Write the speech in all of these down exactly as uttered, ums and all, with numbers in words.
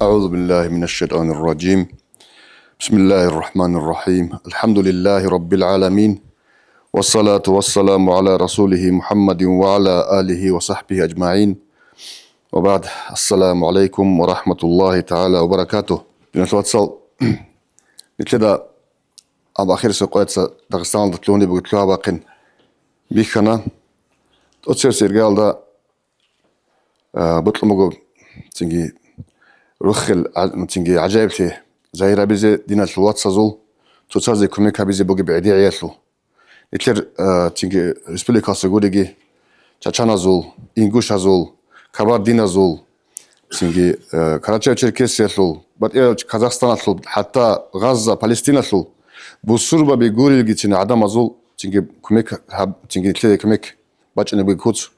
أعوذ بالله من الشيطان الرجيم. بسم الله الرحمن الرحيم. الحمد لله رب العالمين. والصلاة والسلام على رسوله محمد وعلى آله وصحبه أجمعين. وبعد. السلام عليكم ورحمة الله تعالى وبركاته. Диналъул вацал, нилъеда аб ахирисеб къоялъ Дагъистаналда лъугьунеб бугеб лъугьа-бахъин бихьана. ТӀоцересеб иргаялда, а, бокьун буго цинги рохел, а, цинги гӀажаиблъи загьир гьабизе диналъул вацазул цоцазе кумек гьабизе бугеб гӀедегӀиялъул. Нилъер, а, цинги республикалъа гуриги, чачаназул, ингушазул, кабардиназул, цинги, а, Карачаево-Черкесиялъул, батӀияб Казахстаналъул, хӀатта Газза, Палестиналъул бусурбаби гурилгицин гӀадамазул цинги кумек гьаб-, цинги нилъее кумек бачӀунеб бугеб куц,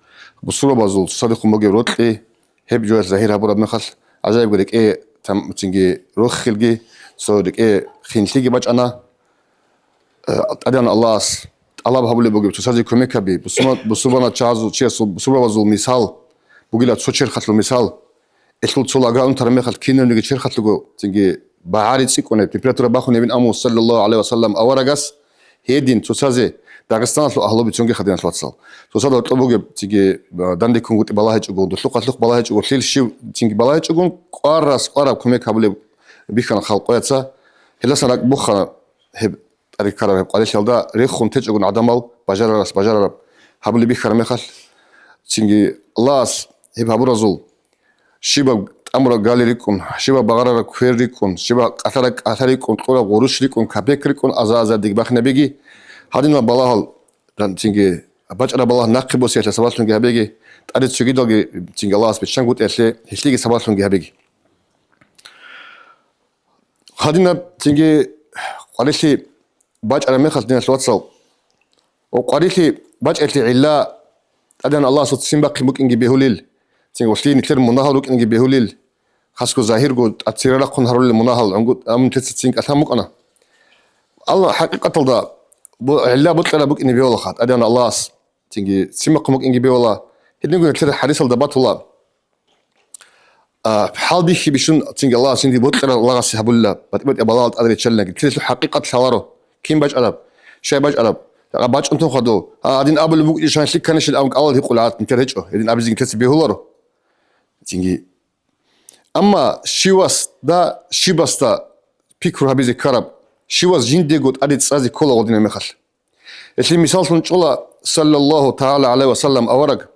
бусурбабазул цоцадехун бугеб рокьи, гьеб жоялъ загьир гьабураб мехалъ, гӀажаибго рекӀее там-, цинги рохелги, цо рекӀее хинлъиги бачӀана. Э, ТӀадегӀан Аллагьас тӀалаб гьабулеб бугеб цоцазе кумек гьаби, бусурма-, бусурбана чагьазул, чиясул, бусурбабазул мисал бугила цо черхалъул мисал. Гьелъул цо лага унтараб мехалъ кинабниги черхалъуго цинги багӀари цӀикӀкӀунеб, температура бахунебин аму, саллаллагьу гӀалайгьи ва саллам, аварагас гьедин цоцазе Дагъистаналъул агьлу бицунги хадиналъ вацал. Цоцазда гьоркьоб бугеб цинги, а, дандеккунгутӀи балагьичӀого, дулъухъ-гьалъухъ балагьичӀого, лъил щив цинги балагьичӀого, къварас къвараб кумек гьабулеб бихьана халкъояца. Гьеласан ракӀ бухана гьеб тӀаде ккараб гьеб къварилъиялда рехун течӀогун гӀадамал бажарарас бажарараб гьабулеб бихьараб мехалъ, цинги Аллагьас гьеб гьабуразул щибаб тӀамураб гали рикӀкӀун, щибаб багъарараб квер рикӀкӀун, щибаб къалъараб кӀалъа рикӀкӀун, кьураб гъурущ рикӀкӀун, капек рикӀкӀун, аза-азардеги бахинабеги, гьадинал балагьал, цинги бачӀараб балагь нахъе босиялъе сабаблъунги гьабеги, тӀаде цогидалги цинги Аллагьас биччангутӀиялъе гьелъиеги сабаблъунги гьабеги. Гьадинаб цинги къварилъи бачӀараб мехалъ, диналъ вацал, ва къварилъи бачӀелъи гӀилла ТӀадегӀан Аллагьасул ццин бахъин букӀинги бегьулил, цинги гьелъие нилъер мунагьал рукӀинги бегьулил, хасго загьирго тӀад цере рахъун гьарулел мунагьал гӀунгутӀ, амма нилъеца ццин кӀалъан букӀана. Аллагь хӀакъикъаталда бу-, гӀилла бокьараб букӀине бегьулаха, ТӀадегӀан Аллагьас цинги ццин бахъин букӀинги бегьула, гьединго нилъер хӀадисалда батула. А, хӀалбихьи бищун цинги Аллагьас жинди бокьарал лагъаси гьабулила, батӀи-батӀи балагьал тӀаде риччалинаги. Нилъеда лъугьа хӀакъикъат лъаларо. Кин бачӀараб? Щай бачӀараб? Жакъа бачӀун тун хадув? А, гьадин абулеб букӀин щай лъикканищил абун кӀалал гьикъула гьат нилъер гьечӀо. Гьедин абизеги нилъеца бегьуларо. Цинги. Амма щивасда, щибасда пикру гьабизе ккараб, щивас жиндего тӀаде цӀазе ккола гъодинаб мехалъ. Гьелъие мисаллъун чӀола, саллаллагьу тагӀала гӀалайгьи ва саллам, авараг.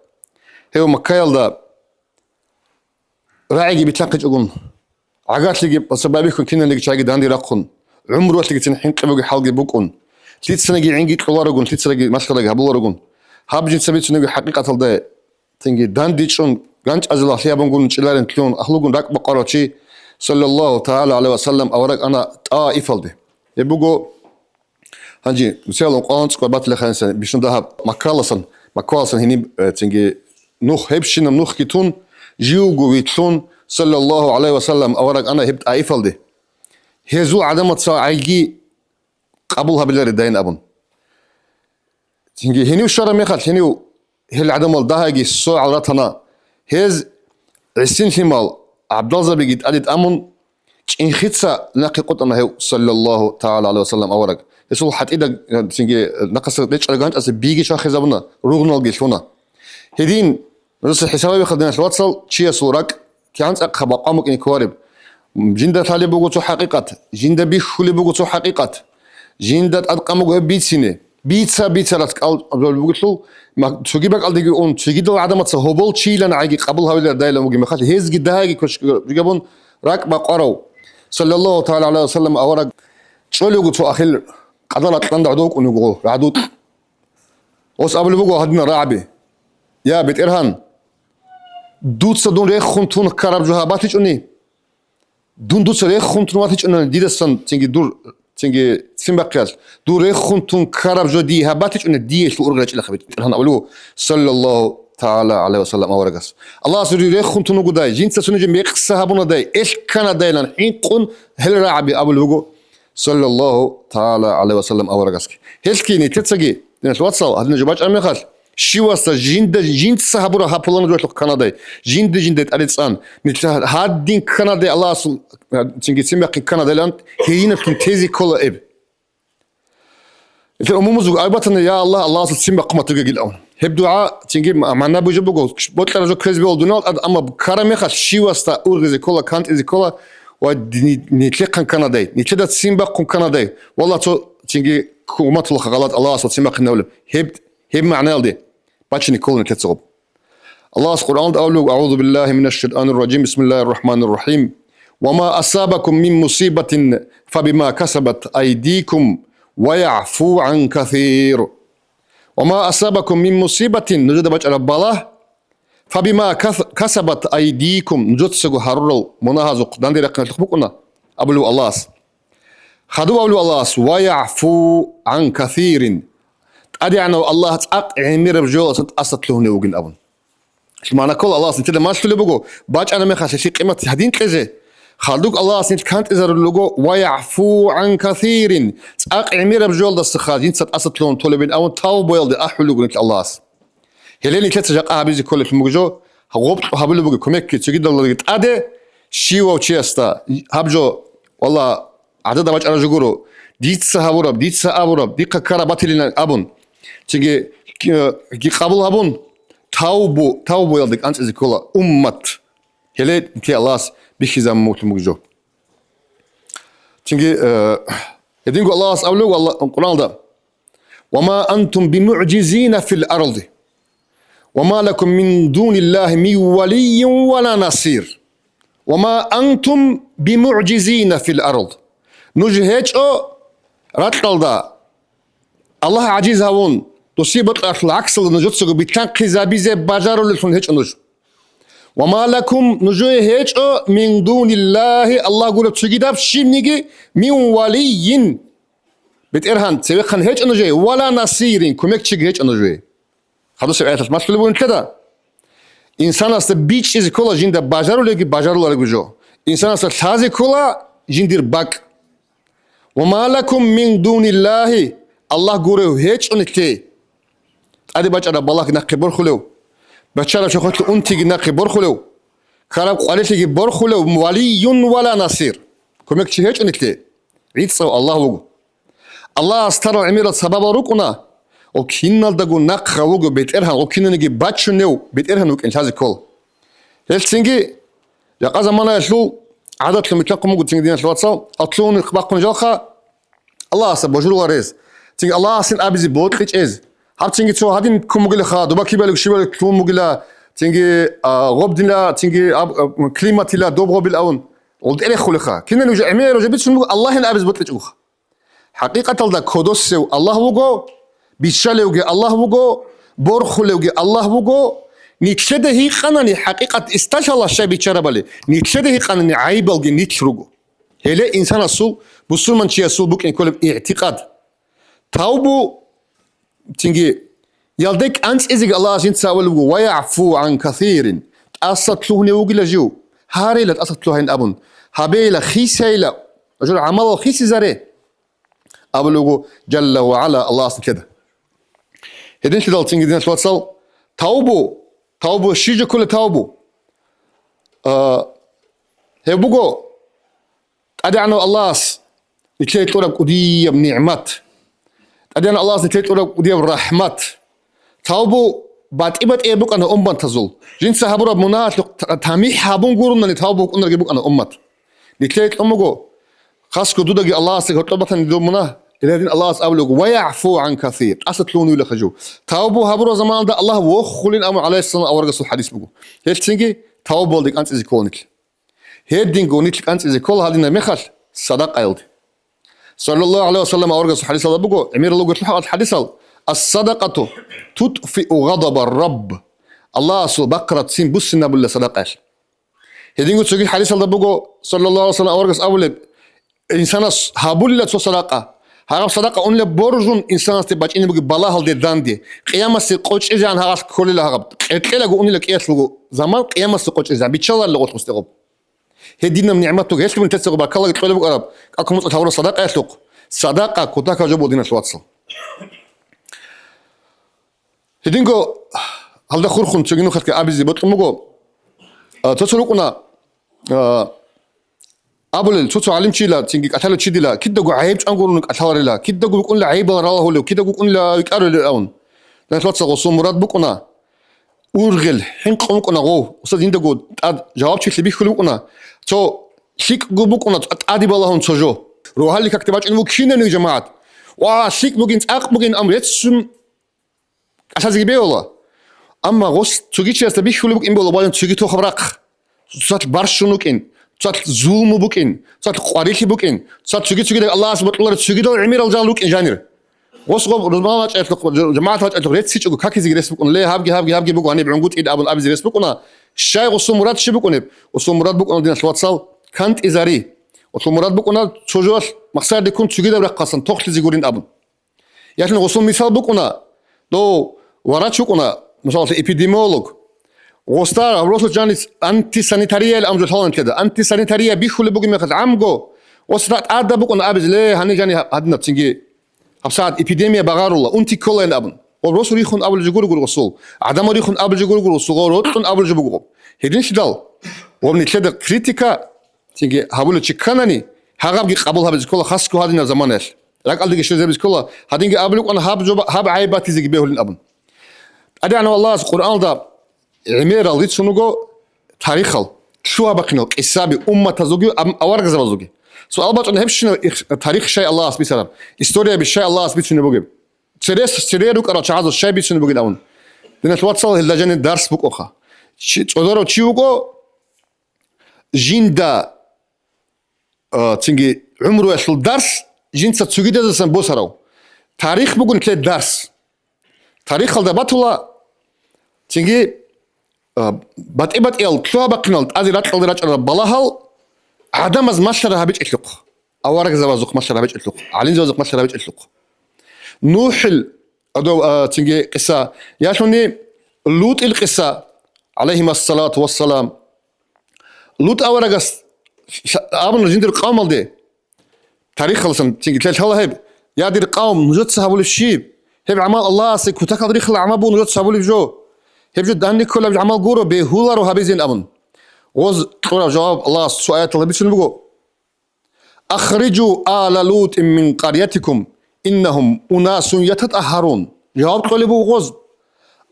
Гьев Маккаялда рагӀиги битлъанхъичӀогун, гӀагарлъиги цебе бихьун киналниги чагӀиги данде рахъун, гӀумруялъгицин хӀинкъи бугеб хӀалги букӀун, лъицаниги гӀинги кьоларогун, лъицараги малъараги гьабуларогун, гьаб жинца бицунебги хӀакъикъаталда цинги дандечӀун, ганчӀазе лагълъи гьабун гурони чӀезарин лъугьун, агьлугун ракӀ бакъварав чи, саллаллагьу тагӀала гӀалайгьи ва саллам, авараг ана ТӀаифалде. Гьеб буго Гьанже, мисалалъе, къванцӀ-къварбатилахъансан бищун дагьаб Маккаласан, Маккаласан гьениб, э, цинги нух, гьебщинаб нухги тун, живго вилълъун, саллаллагьу гӀалайгьи ва саллам, авараг ана гьеб ТӀаифалде. Гьезул гӀадамаца гӀайги къабул гьабиларидайин абун. Цинги гьенив щвараб мехалъ, гьенив гьел гӀадамал дагьайги согӀал ратана. Гьез гӀисин лъимал гӀабдалзабиги тӀаде тӀамун, чӀинхъица нахъе къотӀана гьев, саллаллагьу тагӀала гӀалайгьи ва саллам, авараг. Гьесул хӀатӀида, цинги нахъаса речӀчӀараб ганчӀасе биги чвахизабуна, ругъналги лъуна. Гьедин, нужеца хӀисаб гьабиха, диналъ вацал, чиясул ракӀ кигӀан цӀакъ бакъван букӀине кколареб. Жинда лъалеб буго цо хӀакъикъат, жинда бихьулеб буго цо хӀакъикъат, жинда тӀадкъан буго гьеб бицине. Бица, бица раскӀал бугелъул, ма-, цоги бакӀалдеги ун, цогидал гӀадамаца гьобол чийилан гӀайги къабул гьавилар дайилан бугеб мехалъ, гьезги дагьайги кочкабун, ракӀ бакъварав, саллаллагьу тагӀала гӀалайгьи ва саллам, авараг чӀолего цо ахил къадал ракьанда гӀодов вукӀун вуго, рагӀдукь. Гьес абулеб буго гьадинал рагӀаби: «Я, БетӀергьан, дуца дун рехун тун ккараб жо гьаб батичӀони, дун дуца рехун тун ватичӀони, дидасан цинги дур, цинги ццин бахъиялъ, дун рехун тун ккараб жо дие гьаб батичӀони, диелъул ургъ рачӀилахъе», БетӀергьан абулеб буго, саллаллагьу тагӀала гӀалайгьи ва саллам, аварагас. Аллагьас рехун тун вугодай, жинца цониги мекъса гьабунадайилан, хӀинкъунадайилан хӀинкъун гьел рагӀаби абулеб буго, саллаллагьу тагӀала гӀалайгьи ва саллам, аварагасги. Гьелъги нилъецаги, диналъ вацал, гьадинаб жо бачӀараб мехалъ, Щивасда жинда, жинца гьабураб гьаб пуланаб жоялъухъ кканадай, жинда-жинда тӀаде цӀан. Нилъ гьадин кканадай Аллагьасул, цинги цин бахъин кканадайлан, гьединаблъун тезе ккола эб. Нилъер умумузул абатана, я Аллагь, Аллагьасул цин бахъун батугегил авун. Гьеб дугӀа цинги ма-, магӀна бугеб буго, бокьараб жо ккезе бегьула дуниял тӀад, амма ккараб мехалъ щивасда ургъизе ккола, кантӀизе ккола, ва ни-, нилъехъан кканадай, нилъеда цин бахъун кканадай, валлагь, цо цинги хъуматулаха гъалатӀ Аллагьасул цин бахъинавлеб. Гьеб, гьеб магӀнаялде бачине ккола нилъеца гъоб. Аллагьас Къуръаналда абулеб: «أعوذ بالله من الشيطان الرجيم. بسم الله الرحمن الرحيم. وما أصابكم من مصيبة فبما كسبت أيديكم ويعفو عن كثير. وما أصابكم من مصيبة», нужеда бачӀараб балагь, «فبما كس-, كسبت أيديكم», нужецаго гьарурал мунагьазухъ данде рахъиналъухъ букӀуна, абулев Аллагьас. Хадуб абулев Аллагьас: «ويعفو عن كثير». ТӀадегӀанав Аллагь цӀакъ гӀемераб жоялдаса тӀаса лъугьунев вугин абун. Гьелъул магӀна ккола, Аллагьас нилъеда малъулеб буго, бачӀараб мехалъ гьелъие къимат гьадин кьезе. Хадуб Аллагьас нилъ кантӀизарулел руго: «ويعفو عن كثير», цӀакъ гӀемераб жоялдасаха жинца тӀаса лъугьун толебин абун тавбуялде ахӀулел руго нилъ Аллагьас. Гьеле нилъеца жакъа гьабизе кколеблъун буго жо, гъоб кьо гьабулеб буго кумекги цогидалдаги тӀаде, щивав чиясда гьаб жо, валла, гӀадада бачӀараб жо гуро, дица гьабураб, дица абураб, дихъа ккараб батилин абун. Цинги, э, ги къабул гьабун, тавбу, тавбуялде кӀанцӀизе ккола уммат. Гьеле нилъее Аллагьас бихьизабун буго жо. Цинги, э, гьединго Аллагьас абулеб Алла-, Къуръаналда: «وما أنتم بمعجزين في الأرض وما لكم من دون الله من ولي ولا نصير. وما أنتم بمعجزين في الأرض». Нуж гьечӀо ракьалда, Аллагь гӀажиз гьавун, досие бокьаралъул гӀаксалда нужецаго битлъанхъизабизе бажарулеллъун гьечӀо нуж. «وما لكم», нужее гьечӀо, «من دون الله», Аллагь гуреб цогидаб щибниги, «من ولي», бетӀергьан цевехъан гьечӀо нужее, «ولا نصير», кумекчиги гьечӀо нужее. Хадусеб аяталъ малъулеб бугин лъеда. Инсанасда бичӀчӀизе ккола жинда бажарулеги бажаруларебги жо. Инсанасда лъазе ккола жиндир бакӀ. «وما لكم من دون الله», Аллагь гурев гьечӀо нилъее. ТӀаде бачӀараб балагьги нахъе борхулев, бачараб чохолъи унтиги нахъе борхулев, ккараб къварилъиги борхулев, «ولي ولا نصير», кумекчи гьечӀо нилъее. ГӀицӀав Аллагь вуго. Аллагьас тарал гӀемерал сабабал рукӀуна, гъо киналдаго нахъа вуго БетӀергьан, гъо кинаниги бачунев БетӀергьан вукӀин лъазе ккола. Гьелъцинги, жакъа заманаялъул гӀадатлъун битӀахъун буго цинги, диналъул вацал, гьаб лъугьун бахъун жалха, Аллагьасда божуларез, цинги Аллагьасин абизе бокьичӀез. Гьаб цинги цо гьадин ккун бугелаха, доба кибалиго щибалиго лъугьун бугела, цинги, а, гъобдила, цинги аб-, а, климатила, доб гъобил авун. Гъол тӀерехулеха. Кинани уже гӀемер уже бицун буго, Аллагьин абизе бокьичӀогоха. ХӀакъикъаталда кодосев Аллагь вуго, биччалевги Аллагь вуго, борхулевги Аллагь вуго. Нилъеда гьикъанани хӀакъикъат исталъала щай биччарабали, нилъеда гьикъанани гӀайибалги нилъ руго. Гьеле инсанасул, бусурманчиясул букӀин кколеб игӀтикъад. Тавбу, цинги, ялде кӀанцӀизеги Аллагьас жинца абулеб буго: «ويعفو عن كثير», тӀаса лъугьунев вугила жив, гьарейила тӀаса лъугьайин абун, гьабейила, хисейила, жур гӀамалал хисизаре. Абулеб буго Жалла ва ГӀала Аллагьас нилъеда. Гьединлъидал цинги, диналъул вацал, тавбу, тавбу, щиб жо ккола тавбу? А, гьеб буго, ТӀадегӀанав Аллагьас нилъее кьураб кӀудияб нигӀмат, ТӀадегӀанав Аллагьас нилъее кьураб кӀудияб рахӀмат. Тавбу батӀи-батӀияб букӀана умматазул. Жинца гьабураб мунагьалъухъ та-, тамихӀ гьабун гурони тавбу букӀунарги букӀана уммат. Нилъее кьун буго, хасго дудаги Аллагьасдаги гьоркьоб батани доб мунагь, Илагьидин Аллагьас абулеб буго: «ويعفو عن كثير», тӀаса лъугьуневилаха жив. Тавбу гьабураб заманалда Аллагь вохулин абун гӀалайгьиссалам аварагасул хӀадис буго. Гьелъцинги тавбуялде кӀанцӀизе ккола нилъ. Гьединго нилъ кӀанцӀизе ккола гьадинаб мехалъ садакъаялде. Саллаллагьу гӀалайгьи ва саллам аварагасул хӀадисалда буго, гӀемерал руго лъухӀал хӀадисал: «الصدقة تطفئ غضب الرب». Аллагьасул бахъараб ццин буссинабулила садакъаялъ. Гьединго цоги хӀадисалда буго, саллаллагьу гӀалайгьи ва саллам аварагас абулеб: Инсанас гьабулила цо садакъа. Гьагъаб садакъа унила боржун инсанасде бачӀине бугеб балагьалде данде. Къиямасде къочӀизегӀан гьагъалъ кколила гьагъаб. Кьеркьелаго унила кӀиялъулго заман, къиямасде къочӀизегӀан. Биччаларила гъолъ гъосде гъоб. Гьединаб нигӀмат буго. Гьелъ бунтецаго баркаллаги кьолеб букӀараб, кӀалккун муцӀал гьавураб садакъаялъухъ. Садакъа кутакаб жо буго, диналъул вацал. Гьединго гьалда хурхун цоги нухалъги абизе бокьун буго. А, цо-цо рукӀуна, а, абулел, цо-цо гӀалимчила, цинги кӀалъалев чи дила, кидаго гӀайиб чӀван гурони кӀалъаларила, кидаго букӀунила гӀайибал ралагьулев, кидаго букӀунила викӀарулев абун. Диналъул вацал, гъосул мурад букӀуна, ургъел, хӀинкъун вукӀуна гъов, гъосда жиндаго тӀад жавабчилъи бихьулев вукӀуна, цо лъикӀго букӀуна, тӀаде балагьун цо жо. Рогьалил какде бачӀунеб буго кинабниги жамагӀат. Ва, лъикӀ бугин, цӀакъ бугин, ам реццун кӀалъазеги бегьула. Амма гъос цоги чиясда бихьулеб букӀин буго, бажан цоги тохаб рахъ. Цоцалъ барщун вукӀин, цоцалъ зулму букӀин, цоцалъ къварилъи букӀин, цоцалъ цоги-цогидал Аллагьас бокьулареб цогидал гӀемерал жал рукӀин жанир. Гъос гъоб рузман вачӀалъухъ, жамагӀат вачӀалъухъ реццичӀого какизеги рес букӀун, ле, гьабги, гьабги, гьабги буго, гьаниб гӀунгутӀид абун абизе рес букӀуна. Щай гъосул мурад щиб букӀунеб? Гъосул мурад букӀуна, диналъул вацал, кантӀизари. Гъосул мурад букӀуна цо жоялъ максараде ккун цогидаб рахъасан тохлъизе гурин абун. Ялъун гъосул мисал букӀуна, дов врач вукӀуна, мисалалъе, эпидемиолог. Гъосда гьаб росулъ жанис антисанитариял амжу лъаланлъеда. Антисанитария бихьулеб бугеб мехалъ гӀамго, гъосда тӀадаб букӀуна абизе, ле, гьанир жани гьадинаб цинги гьабсагӀат эпидемия багъарула, унти кколайин абун. Гъоб росу рихун абулеб жо гуро гъосул, гӀадамал рихун абулеб жо гуро гъосул, гъоб рокьун абулеб жо буго гъоб. Гьединлъидал гъоб нилъеда критика цинги гьабулев чи кканани, гьагъабги къабул гьабизе ккола хасго гьадинаб заманаялъ. РакӀалдеги щвезабизе ккола, гьадинги абулеб букӀана гьаб жо, гьаб гӀайиб батизеги бегьулин абун. ТӀадегӀанав Аллагьас Къуръаналда гӀемерал рицун руго тарихал, лъугьа-бахъинал къисаби умматазулги, ам-, аварагзабазулги. Суал бачӀана, гьебщинаб их-, тарих щай Аллагьас бицараб, историяби щай Аллагьас бицунеб бугеб? Церес, цере рукӀарал чагӀазул щай бицунеб бугин абун. Диналъул вацал, гьелда жанир дарс букӀаха. Чи, цӀодарав чи вуго, жинда, а, цинги гӀумруялъул дарс жинца цогидазасан босарав. Тарих бугун лъе дарс. Тарихалда батула цинги, а, батӀи-батӀиял лъугьа-бахъинал тӀаде ракьалде рачӀарал балагьал гӀадамаз малъараб гьабичӀелъухъ, аварагзабазухъ малъараб гьабичӀелъухъ, гӀалимзабазухъ малъараб гьабичӀелъухъ. НухӀил, адав, а, цинги къиса, ялъуни ЛутӀил къиса, гӀалайгьимассалату вассалам. ЛутӀ аварагас абуна жиндир къавмалде, тарихаласан цинги лъалъала гьеб: «Я, дир къавм, нужеца гьабулеб щиб? Гьеб гӀамал Аллагьасе кутакал рихила гӀамал буго нужеца гьабулеб жо. Гьеб жо данде кколеб гӀамал гуро, бегьуларо гьабизин», — абун. Гъоз кьураб жаваб Аллагьас цо аяталда бицун буго: «Ахрижу ала ЛутӀин мин къарятикум, иннагьум унасун ятатӀагьгьарун». Жаваб кьолеб буго гъоз: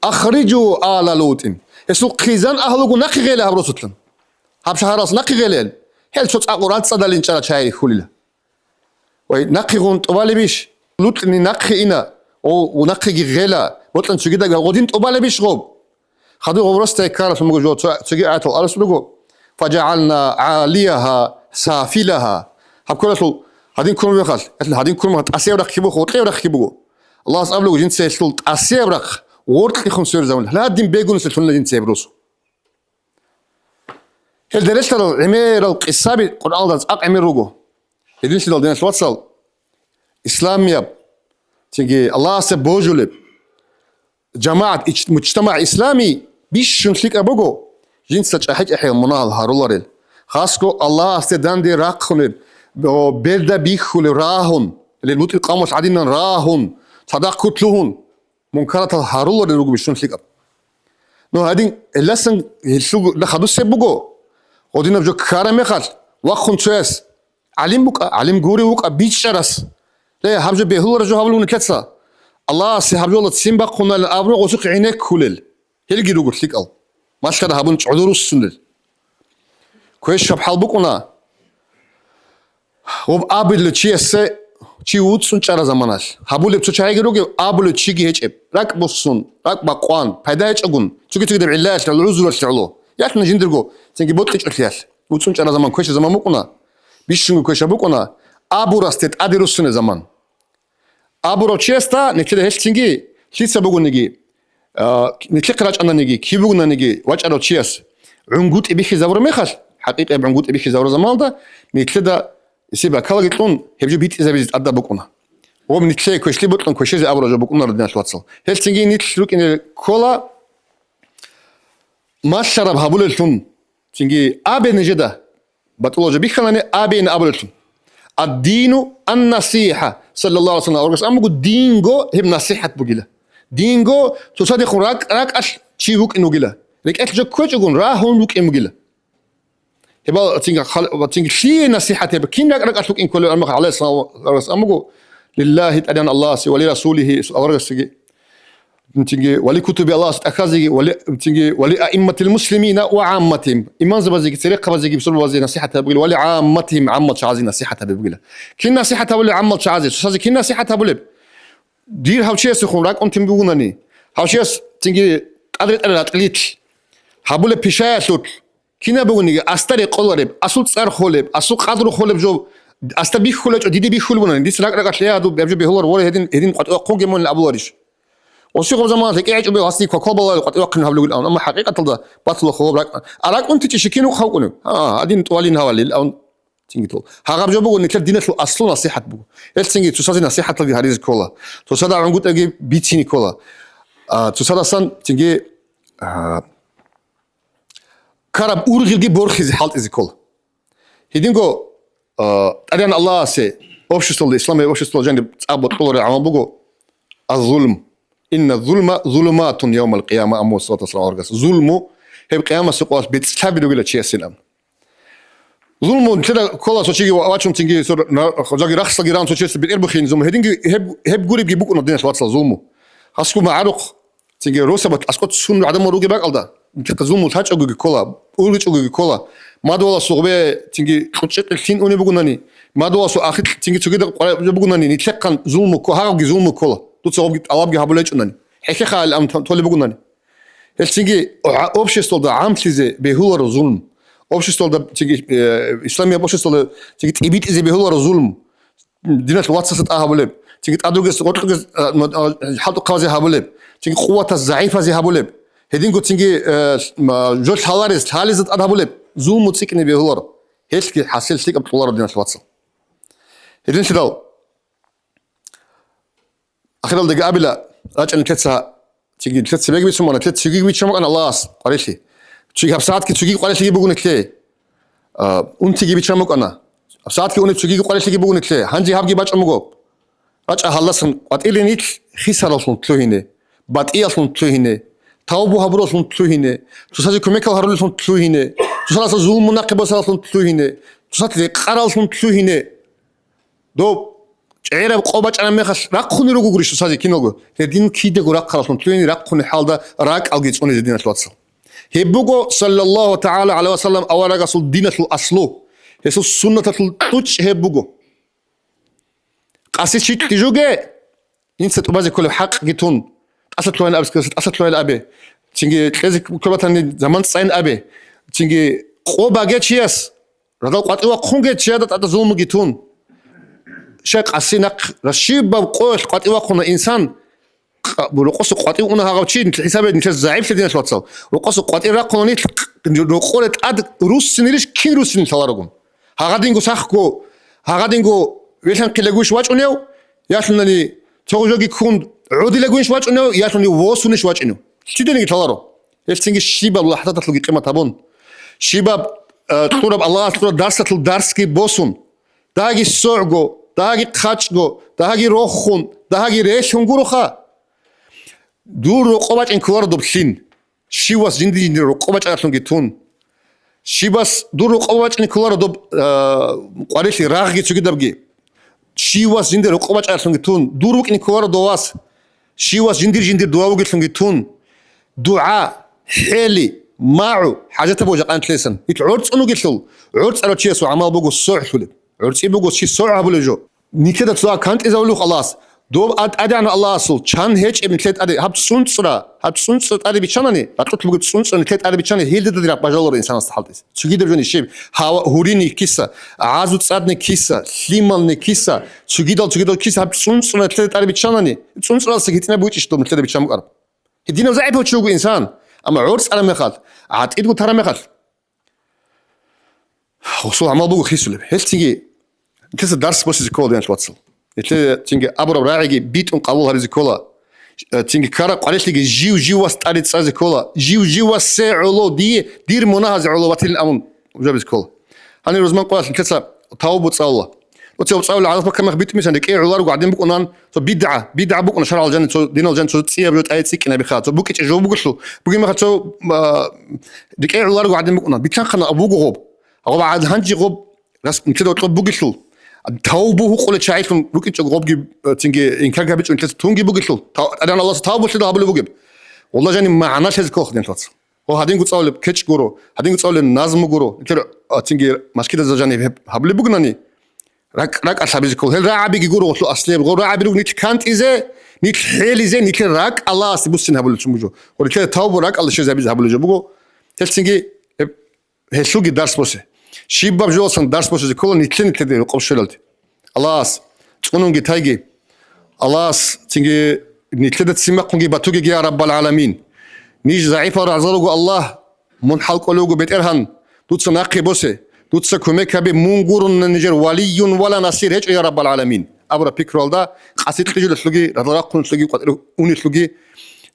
«Ахрижу ала ЛутӀин». Гьесул хъизан агьлуго нахъе гъела гьаб росулъан. Гьаб шагьаралъ нахъе гъелел, гьел цо цӀакъ рацӀцӀадалин чӀара чагӀи хьулила. Вай, нахъе гъун тӀубалебищ? ЛутӀни нахъе ина, о, нахъеги гъела, бокьун цогидаги гъодин тӀубалебищ гъоб? Хадур гъоб росдай ккаралъун буго жо, цо-, цоги аятал арас руго: «ФажагӀална гӀалияха сафилагьа». Гьаб кколалъул гьадин ккун мехалъ, гьадин ккун мехалъ тӀасияб рахъ кибухъ, гъоркьияб рахъ кибуго. Аллагьас абулеб жинца гьелъул тӀасияб рахъ гъоркьихъун сверизавун, гьадин бегунесда лъуна жинца гьеб росу. Гьел дерелъарал гӀемерал къисаби Къуръаналда цӀакъ гӀемер руго. Гьединлъидал, диналъул вацал, исламияб, цинги Аллагьасе божулеб жамагӀат, ич-, мужтамагӀ ислами бищун лъикӀаб буго, жинца чӀахӀи-чӀахӀиял мунагьал гьаруларел. Хасго Аллагьасде данде рахъунеб, о, берда бихьулев рагьун, ле, ЛутӀил къавмалъ гӀадинан рагьун, цадахъ кутлугьун. Мункаратал гьаруларел руго бищун лъикӀаб. Ну, гьадин, гьелдасан гьелъул хадусеб буго, гъодинаб жо ккараб мехалъ, вахъун цояс, гӀалим букӀа, гӀалим гурев вукӀа, бичӀчӀарас: «Ле, гьаб жо бегьулареб жо гьабулев нилъеца. Аллагьасе гьаб жола ццин бахъуналин», — абун гъосухъе гӀенеккулел. Гьелги руго лъикӀал. Малъара гьабун чӀодо руссунел. Квешаб хӀал букӀуна. Гъоб абулев чиясе чи вуцӀцӀун чӀара заманалъ. Гьабулеб цо чагӀиги ругев, абулев чиги гьечӀеб. РакӀ буссун, ракӀ бакъван, пайда гьечӀогун, цоги-цогидаб гӀиллаялъ гӀоло, гӀузралъ гӀоло. Ялъуна жиндирго, цинги бокьичӀолъиялъ. ВуцӀцӀун чӀара заман квешаб заман букӀуна. Бищунго квешаб букӀуна. Абурасде тӀаде руссунеб заман. Абурав чиясда нилъеда гьелъ цинги, лъица бугониги, а, нилъехъе рачӀананиги, киб бугонаниги вачӀарав чияс гӀунгутӀи бихьизабураб мехалъ, хӀакъикъияб гӀунгутӀи бихьизабураб заманалда, нилъеда гьесие бакалаги кьун, гьеб жо битӀизабизе тӀадаб букӀуна. Гъоб нилъее квешлъи бокьун квешезе абураб жо букӀунаро, диналъул вацал. Гьелъ цинги нилъ рукӀине ккола малъараб гьабулеллъун, цинги абе нижеда. БатӀулаб жо бихьанани абейин абулеллъун. Ад-дину ан-насихӀа, саллаллагьу гӀалайгьи ва саллам, аварагас ан буго, динго гьеб насихӀат бугила. Динго цоцадехун ракӀ-, ракӀалъ чи вукӀин вугила. РекӀелъ жо кквечӀогун рагьун вукӀин вугила. Гьебал цинги хал-, цинги лъие насихӀат гьеб? Кин ракӀ-ракӀалъ вукӀин кколев? Амма гӀалайгьиссалам амуго, лиллагьи тӀадегӀан Аллагьасе, ва ли расулигьи, аварагасеги, цинги ва ли кутуби Аллагьасе тӀахьазеги, ва ли, цинги ва ли аимматил муслимина ва гӀамматигьим, имамзабазеги, церехъабазеги, бусурбабазе насихӀат гьабугила, ва ли гӀамматигьим, гӀаммал чагӀазе насихӀат гьабугила. Кин насихӀат гьабулеб гӀаммал чагӀазе? Цоцазе кин насихӀат гьабулеб? Дир гьав чиясехун ракӀунтин бугунани, гьав чияс цинги тӀад ретӀарал ратӀлилъ, гьабулеб пишаялъулъ, кинаб бугониги, асда рекъолареб, асул цӀар холеб, асул къадру холеб жо, асда бихьулечӀо, диде бихьулеб бугони, дица ракӀ-ракӀалъ, я, дуб, гьеб жо бегьулар, воре, гьедин, гьедин къватӀивахъунге мун абуларищ? Ва щиб гьаб заманалъ гьекӀей гьечӀо бегьасги кваквал балагьи къватӀивахъин гьабулеб бугилан, амма хӀакъикъаталда батулахъо гьаб ракӀ. А ракӀунтичӀищ кин вукӀ гьавкӀунев? А, гьадин тӀувалин гьавалил, ан. Цинги тол. Гьагъаб жо буго, нилъер диналъул аслу насихӀат буго. Гьелъ цинги цоцазе насихӀаталги гьаризе ккола. Цоцазда гӀунгутӀаги бицине ккола. А, цоцадасан цинги, а, ккараб ургъелги борхизе хӀалтӀизе ккола. Гьединго, а, ТӀадегӀан Аллагьасе обществалда, исламияб обществалда жаниб цӀакъ бокьулареб гӀамал буго: «Аз-зулм. Инна зулма зулуматун явмал къияма», амма салатасалам аварагас. Зулму гьеб къиямасеб къоялъ бецӀлъаби ругила чиясин абун. Зулму нилъеда ккола цо чиги ва-, вачун цинги сор-, на-, заги рахсалги ран цо чиясда бетӀер бухин зулму. Гьединги гьеб, гьеб гуребги букӀуна, диналъ вацал, зулму. Гьасго магӀарухъ цинги росабат аскӀоц сун гӀадамал ругеб бакӀалда, нилъехъе зулму лъачӀогоги ккола, ургичӀогоги ккола. Мадугьаласул гъубе цинги кьучӀикъи лъин унеб бугунани, мадугьаласул ахикь цинги цогидал къваригӀунеб бугунани, нилъехъан зулму кко-, гьагъабги зулму ккола. Дуца гъобги тӀалабги гьабулечӀунани, хӀехьехъайилан абун толеб бугунани. Гьелъинги гӀа-, обществалда гӀамлъизе бегьуларо зулм. Обществалда цинги, э, исламияб обществалда цинги тӀибитӀизе бегьуларо зулм. Диналъ вацасда тӀа гьабулеб, цинги тӀадугес, гъоркьугес, а, ма-, а, хӀалтӀухъабазе гьабулеб, цинги къуватас загӀипазе гьабулеб, гьединго цинги, э, ма-, жо лъаларес лъалезда тӀад гьабулеб, зулму цӀикӀкӀине бегьуларо. Гьелъги хӀасил лъикӀаб кьоларо, диналъ вацал. Гьединлъидал Ахиралдаги абила, рачӀа нилъеца, цинги нилъеца цебеги бицун букӀана, нилъеца цогиги биччан букӀана Аллагьас къварилъи. Цоги гьабсагӀатги цогиги къварилъиги буго нилъее. А, унтиги биччан букӀана. ГьабсагӀатги унеб цогиги къварилъиги буго нилъее. Гьанже гьабги бачӀун буго. РачӀа гьалдасан къватӀилин нилъ хисараллъун лъугьине, батӀиялъун лъугьине, тавбу гьабураллъун лъугьине, цоцазе кумекал гьарулеллъун лъугьине, цоцалъа зулму нахъе босараллъун лъугьине, цоцалъ рекъараллъун лъугьине. Доб чӀегӀераб къо бачӀараб мехалъ рахъуни ругогурищ цоцазе киналго? Гьедин кидаго рахъараллъун лъугьине, рахъуни хӀалда ракӀалги цӀунизе, диналъ вацал. Гьеб буго, саллаллагьу тагӀала гӀалайгьи ва саллам, аварагасул диналъул аслу, гьесул суннаталъул кьучӀ гьеб буго. Къаси чилъи жоге, инса тӀубазе кколеб хӀакъги тун, тӀаса лъугьайин абе, тӀаса лъугьайин абе, цинги кьезе кколеб батани, заман цӀцӀайин абе, цинги къо баге чияс, радал къватӀивахъунге чияда тӀада зулмуги тун. Щай къаси нахъ рашибаб къоялъ къватӀивахъуна инсан, къа-, рокъоса къватӀив уна гьагъав чи, нилъ хӀисабе, нилъер загӀиплъи, диналъ вацал. Рокъоса къватӀив рахъуна нилъ, къ-, рокъоре тӀад руссинилищ, кин руссинил лъаларогун. Гьагъадинго сахго, гьагъадинго велъанхъилагуйищ вачӀунев, ялъунани цо жоги ккун гӀодилагуйищ вачӀунев, ялъуни восунищ вачӀунев. Лъиданиги лъаларо. Гьелъцинги щибаб лахӀзаталъулги къимат гьабун. Щибаб, э, кьураб Аллагьас кьураб дарсалъул дарсги босун. Дагьги согӀго, дагьги хъачӀго, дагьги рохун, дагьги релъун гуроха. Дур рокъо бачӀин кколаро доб лъин. Щивас жинди-жиндир рокъо бачӀаралъунги тун. Щивас дур рокъо бачӀин кколаро доб, а, къварилъи рагъги цогидабги. Щивас жиндир рокъо бачӀаралъунги тун. Дур вукӀин кколаро дов вас. Щивас жиндир-жиндир дова вугелъунги тун. ДугӀа, хӀели, магӀу, хӀажатаб ва жакъа нилъесан. Нилъ гӀорцӀун вугелъул, гӀорцӀарав чиясул гӀамал буго согӀлъулеб. ГӀорцӀи буго чи согӀ гьабулев жо. Нилъеда цо кантӀизавулев Аллагьас. Доб а-, ТӀадегӀанав Аллагьасул чан гьечӀеб нилъеда тӀаде. Гьаб цӀунцӀра, гьаб цӀунцӀра тӀаде биччанани, ракьулъ буго цӀунцӀра нилъеда тӀаде биччани, гьелдада рахъ бажаларо инсанасда хӀалтӀизе. Цогидаб жони щиб, гьава, гьурини киса, гӀазу цӀадни киса, лъимални киса, цогидал, цогидал киса, гьаб цӀунцӀра нилъеда тӀаде биччанани, цӀунцӀралъа гьитӀинаб бучӀищ доб нилъеда биччан букӀараб? Гьединав загӀипав чи вуго инсан, амма гӀорцӀараб мехалъ, гӀатӀидго тараб мехалъ, гъусул гӀамал буго хисулеб. Гьелъцинги нилъеца дарс босизе ккола, диналъ вацал. Нилъеда цинги абураб рагӀиги битӀун къабул гьабизе ккола. Э, цинги ккараб къварилъиги жив-живас тӀаде цӀазе ккола. Жив-живасде гӀоло, дие, дир мунагьазе гӀоло ватилин абун жабизе ккола. Гьанир рузман къоялъ нилъеца тавбу цӀалула. Оцев цӀавулел гӀадат баккараб мех битӀун бицан, рекӀее гӀоларого гӀадин букӀунан, цо бидгӀа, бидгӀа букӀуна шаргӀалда жаниб, цо диналда жаниб цо цӀияб жо тӀае цӀикӀкӀинаби ха, цо букӀичӀеб жо бугелъул, бугеб мехалъ цо, а, рекӀее гӀоларого гӀадин букӀунан, битӀанхъана буго гъоб. Гъоб гӀад гьанже гъоб рас-, нилъеда гьоркьоб бугелъул, тавбу гьукъулел чагӀилъун рукӀинчӀого гъобги, а, цинги инкар гьабичӀо нилъеца тунги бугелъул, тав-, ТӀадегӀан Аллагьас тавбу лъида гьабулеб бугеб? Гъолда жаниб магӀна лъезе кколаха, диналъул вацал. О, гьадинго цӀалулеб кечӀ гуро, гьадинго цӀалулеб назму гуро, нилъер, а, цинги мажгитазда жаниб гьеб гьабулеб бугунани, ракӀ-, ракӀалъ гьабизе ккола. Гьел рагӀабиги гуро гъолъул аслияб. Гъо рагӀаби руго нилъ кантӀизе, нилъ хӀелизе, нилъер ракӀ Аллагьасде буссин гьабулел чӀун буго. Гъо нилъер тавбу ракӀалда щвезе гьабизе гьабулеб жо буго. Гьелцинги гьеб, гьелъулги дарс босе. Щибаб жоялдасан дарс босизе ккола нилъе-нилъеде рокъоб щвелалде. Аллагьас цӀунунги тайги. Аллагьас цинги нилъеда ццин бахъунги батугеги, я Раббал гӀаламин. Ниж загӀипал рагӀзал руго, Аллагь, мун хӀалкӀолев вуго БетӀергьан, дуца нахъе босе, дуца кумек гьабе, мун гурони нижер валийюн ва ла насир гьечӀо, я Раббал гӀаламин, абураб пикруялда къаси кьижулелъулги, радал рахъуналъулги, къватӀир унелъулги,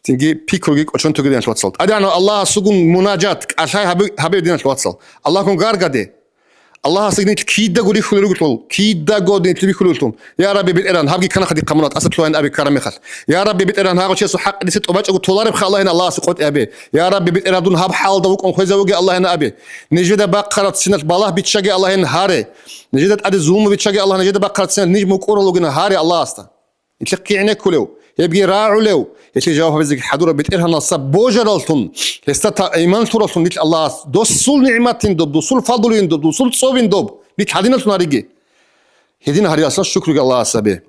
цинги пикруги кӀочон тоге, диналъул вацал. ТӀадегӀанав Аллагьасулгун мунажат, кӀалъай гьабе, гьабе, диналъул вацал. Аллагьгун гаргаде. Аллагьасда нилъ кидаго рихьулел ругелъул, кидаго нилъ бихьулеллъун. Я Рабби БетӀергьан, гьабги ккана хадихъа мунагьал, тӀаса лъугьайин абе ккараб мехалъ. Я Рабби БетӀергьан, гьагъав чиясул хӀакъ дица тӀубачӀого толаребха, Аллагьин, Аллагьасе къотӀи гьабе. Я Рабби БетӀергьан, дун гьаб хӀалда вукӀун хвезавуге, Аллагьин, абе. Нижеда бахъараб ццинал балагь биччаге, Аллагьин, гьаре. Нижеда тӀаде зулму биччаге, Аллагьин, нижеда бахъараб ццинал ниж мукӀурал вугин, гьаре Аллагьасда. Нилъехъ кигӀинеккулев, гьебги рагӀулев, гьелъие жаваб гьабизеги хӀадураб БетӀергьаналъа божараллъун, гьесда та-, иман лъураллъун нилъ Аллагьас досул нигӀматин доб, досул фадлуин доб, досул цӀобин доб, нилъ гьадиналъун гьариги. Гьедин гьариялъа шукруги Аллагьас гьабе.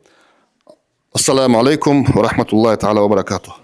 Ассаламу гӀалайкум ва рахӀматуллагьи тагӀала ва баракатугь.